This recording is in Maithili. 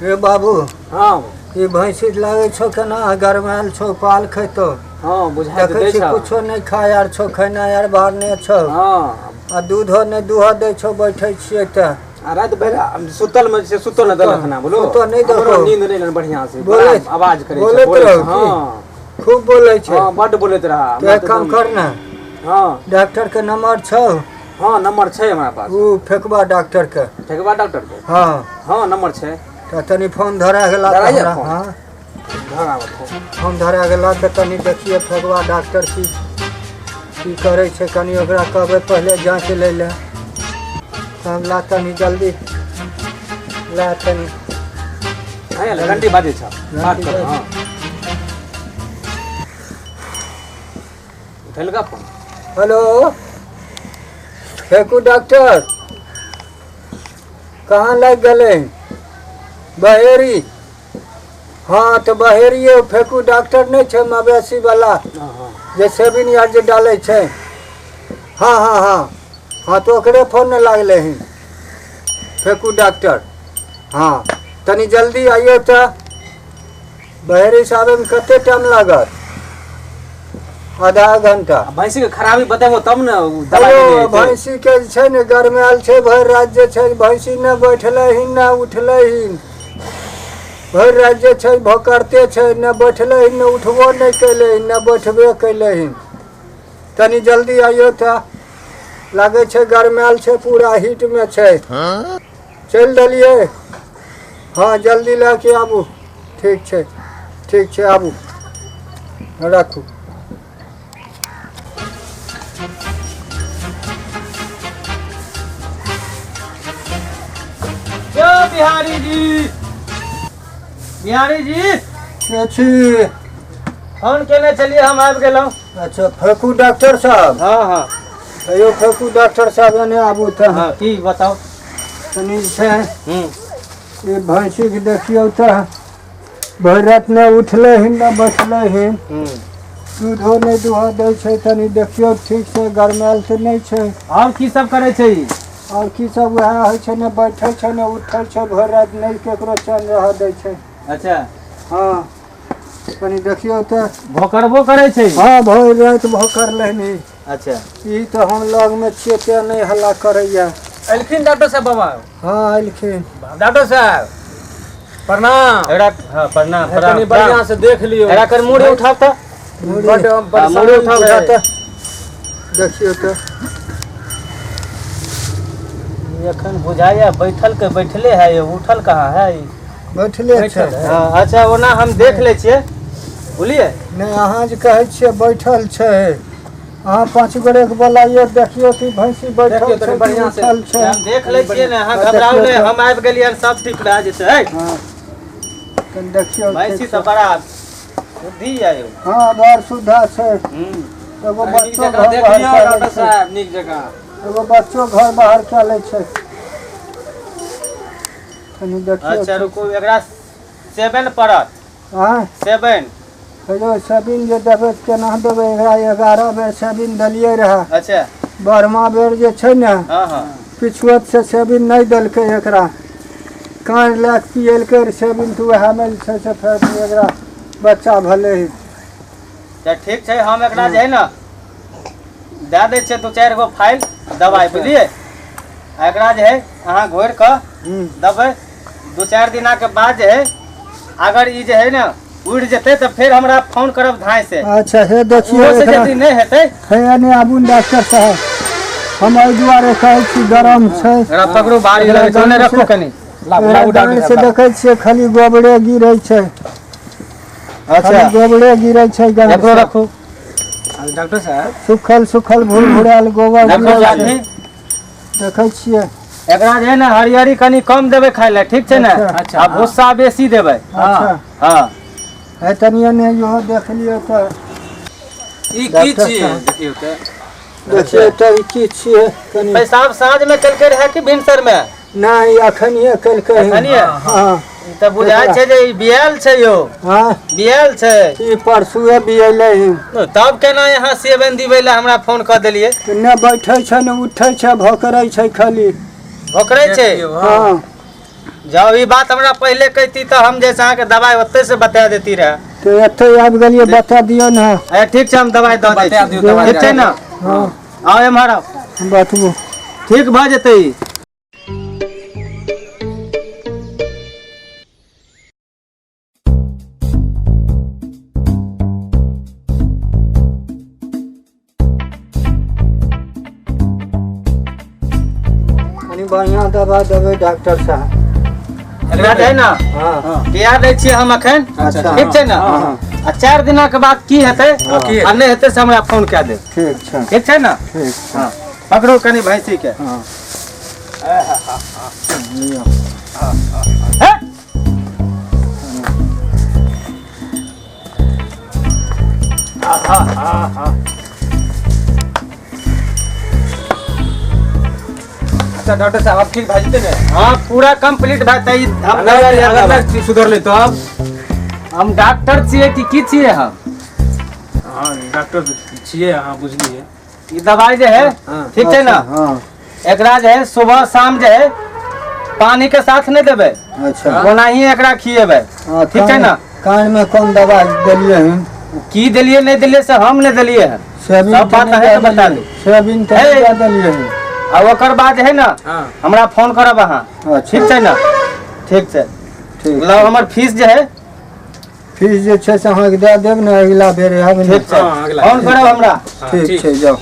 रे बाबू। हाँ। ई भैंसी लागै छौ केना गरमायल छौ, पाल खैतो। हाँ, बुझाइ तऽ देखै दै छी छौ। कुछो नहि खाय आर छौ, खेनाइ आर बाहर नहि छौ। हाँ। आ दूधो नहि दूह दै छौ, बैठै छियै तऽ। आ राति भरि सुतल मे से सुतल नहि देलक ना, बोलो। सुतऽ नहि देलकौ। हमरो नींद नहि एलन बढ़ियां से। बोलै- बड़ा आवाज करै छै, बोलैत बोलै रहौ छै, की? हाँ। खूब बोलै छै। हाँ, बड्ड बोलैत रहा। तो एक काम कर ने। हाँ। डॉक्टर के नंबर छौ? हाँ, नंबर छै हमरा पास। उ फेकबा डॉक्टर के। फेकबा डॉक्टर के? हाँ। हाँ, नंबर छै। तऽ तनी फोन धरा गेला तऽ धराइए हमरा, फोन? हाँ। धरा फोन। फोन धरा गेला तऽ तनी देखिए फेकबा डॉक्टर की की करै छै, कनी ओकरा कहबै पहिले जाँच लै लए। तब ला तनी जल्दी ला तनी। हाँ, घंटी बाजै छ। बात कर, हाँ। उठेलका फोन। हेलो, फेकू डॉक्टर कहाँ लागि गेलै? बहेरी। हाँ, तऽ बहेरिये फेकू डॉक्टर नहि छै मवेशी वाला, हाँ, हाँ। जे सेविन आर जे डालै छै। हाँ हाँ हाँ हाँ, तऽ ओकरे फोन नहि लागलै हन, फेकू डॉक्टर। हाँ, तनी जल्दी आइयो। तऽ बहेरी से आबैमे कते टाइम लागत? आधा घंटा। आ भैंसी के खराबी बतेबो तब ने उ दवाई हेलो, देने हेतै। भैंसी के जे छै ने गरमायल छै भरि राति, जे छै भैंसी नहि बैठलै हिन नहि उठलै हिन। भरि राति जे छै भोकरते छै, नहि बैठलै हिन, नहि उठबो नहि कैलै हिन, नहि बैठबे कैलै हिन। तनी जल्दी आइयो। तऽ लागै छै गरमायल छै, पूरा हीटमे छै। चलि देलियै। हाँ, जल्दी लए के आबू। ठीक छै, ठीक छै, आबू, राखू। यो बिहारी जी, बिहारी जी। के छी? फोन केने छलियै, हम आबि गेलहुँ। अच्छा, फेकू डॉक्टर साहब? हाँ हाँ। हेयौ फेकू डॉक्टर साहब, एने आबू तऽ। हाँ, की बताउ? तनी जे छै ई भैंसीके देखियौ तऽ भरि राति नहि उठलै हिन नहि बैठलै हिन, दूधो नहि दूह दै छै। तनी देखियौ ठीक से, गरमायल तऽ नहि छै? आओर की सब करै छै ई? आओर की सब उएह होइ छै, ने बैठै छै ने उठै छै, भरि राति नहि केकरो चैन रहऽ दै छै। अच्छा। हाँ, कनी देखियौ तऽ। भोकरबो करै छै? हाँ, भरि राति भोकरलै नि। अच्छा। ई तऽ हम लगमे छियै तें नहि हल्ला करैया। एलखिन डॉक्टर साहब बाबा? हाँ, एलखिन। डॉक्टर साहब प्रणाम। एकरा, हाँ, प्रणाम। कनी प्रणाम। बढ़िया से देख लियौ। एकरा कर मुड़ी उठाव तऽ। बड्ड हाँ, परेशान मुड़ी उठाव। छै। तऽ देखियौ तऽ। एखन बुझाइया बैठल के बैठले है, ये उठल कहाँ है ई? बैठले छै। हाँ, अच्छा, ओना हम देख लै छियै, बुझलियै? नहि, अहाँ जे कहै छियै बैठल छै, अहाँ पाँच गोरेके बोलाइयो, देखियौ कि भैंसी बैठल देखियौ छै तनी कि बढ़िआँ से। उठल छै। हम देख लै छियै ने, अहाँ हाँ, घबराउ देखियौ नहि। तऽ। हम आबि गेलियै, सब ठीक भए जेतै। हाँ, कनि देखियौ भैंसी ठीक तऽ से। बड़ा बुद्धि यऽ यौ। हाँ, बड़ सुविधा छै। एगो नीक बच्चो जकाँ घर देख बाहर लियौ कए लै डॉक्टर छै। साहब, नीक जकाँ। एगो बच्चो घर बाहर कए लै छै। कनि देखियौ। अच्छा, रुकू, एकरा 7 पड़त। आँय? 7। हेयौ, सेविन जे देबै तऽ केना देबै एकरा? 11 बेर सेविन देलियै रहए। अच्छा। 12वां बेर जे छै ने, हाँ हाँ पिछुअत से सेविन नहि देलकै एकरा, कान लए कऽ पियलकै सेविन, तऽ उएहमे जे छै से फेर एकरा बच्चा भेलै। तऽ ठीक छै, हम एकरा जे है ने दए दै छियै दू चारि गो फाइल दवाइ, बुझलियै? आ एकरा जे है अहाँ घोरि कऽ देबै। दू चारि दिनाके बाद जे है अगर ई जे है ने उड़ि जेतै तऽ फेर हमरा फोन करब धाँइ से। अच्छा, हे देखियौ। ओहो से एकरा यदि नहि हेतै। हे, एने आबू ने डॉक्टर साहब, हम एहि दुआरे कहै छी गरम छै। एकरा पकड़ू, भारी लगै छै, ओने रखू कनि। लाबू, एकरा लाबू डॉक्टर डाँड़ साहब, से लाबू। देखै छियै खाली गोबरे गिरै छै। अच्छा। खाली गोबरे गिरै छै गाँड़ एकरो से। रखू। आ डॉक्टर साहब। सुखल सुखल भूर भुरायल गोबर रखू। गिरै छै। जाके देखै छियै। एकरा जे है ने हरियरी कनि कम देबै खाय लए, ठीक छै ने? अच्छा। आ भुस्सा बेसी देबै। अच्छा। हाँ। हे, तनी एने इहो देख लियौ तऽ। ई की डॉक्टर छियै? साहब। देखियौ तऽ। देखियौ तऽ ई की छियै कनि। पेशाब साँझ में केलकै रहए कि भिनसर में? नहि, अखनिये केलकै हन। अखनिये? हाँ। ई तऽ बुझाइ छै जे ई बियाल छै यौ। हाँ। बियाल छै। ई परसुए बियलै हन। तब केना यहाँ सेवन दिबै लए हमरा फोन कऽ देलियै? ने बैठै छै ने उठै छै, भोकरै छै खाली। भोकरै छै? हाँ। जब ई बात हमरा पहिले कहती तऽ हम जे छै अहाँके दवाइ ओतै से बता देती रहे। तऽ एतै आबि गेलियै, बता दियौ ने। अच्छा ठीक छै, हम दवाइ दऽ दै बता छी। दियौ दवाइ। ठीक छै ने? हँ। आउ एम्हर आउ। बतबू। ठीक भऽ जेतै ई। कनि बढ़िआँ दवा देबै डॉक्टर साहब। एकरा जे है ने हँ। पिया दै छियै हम एखन। अच्छा। ठीक छै ने? हँ। आ 4 दिना के बाद की हेतै की आ नहि हेतै से हमरा फोन कए देब। ठीक छै। ठीक छै ने? ठीक छै। हँ, पकड़ू कनि भैंसी के। हँ। लिअ। हे? अच्छा डॉक्टर साहब, अब ठीक भए जेतै ने? हाँ, पूरा कंप्लीट भए जेतै। हम अगर अगर नहि सुधरलै तब? हम डॉक्टर छियै कि की छियै हम? हाँ, डॉक्टर छियै अहाँ, बुझलियै। ई दवाई जे है, हाँ। ठीक छै ने? हँ। एकरा जे है सुबह शाम जे है पानी के साथ नहीं देबै। अच्छा। ओनाही एकरा खिएबै। हँ, ठीक छै ने? कान मे कोन दवा देलियै हन? की देलियै नहि देलियै से हम नहि देलियै हन। सोयाबीन सब बात तऽ नहि अहाँके दऽ बता देलियै। दू। सोयाबीन तऽ हे। नहि दऽ देलियै हन। आ ओकर बाद है ने हाँ। हमरा फोन करब अहाँ। अच्छा। ठीक छै ने? ठीक छै। ठीक। लाउ हमर फीस जे है। फीस जे छै से अहाँके दए देब ने, अगिला बेर आयब ने। ठीक छै। हाँ, अगिला फोन करब हमरा। हाँ, ठीक छै, जाउ।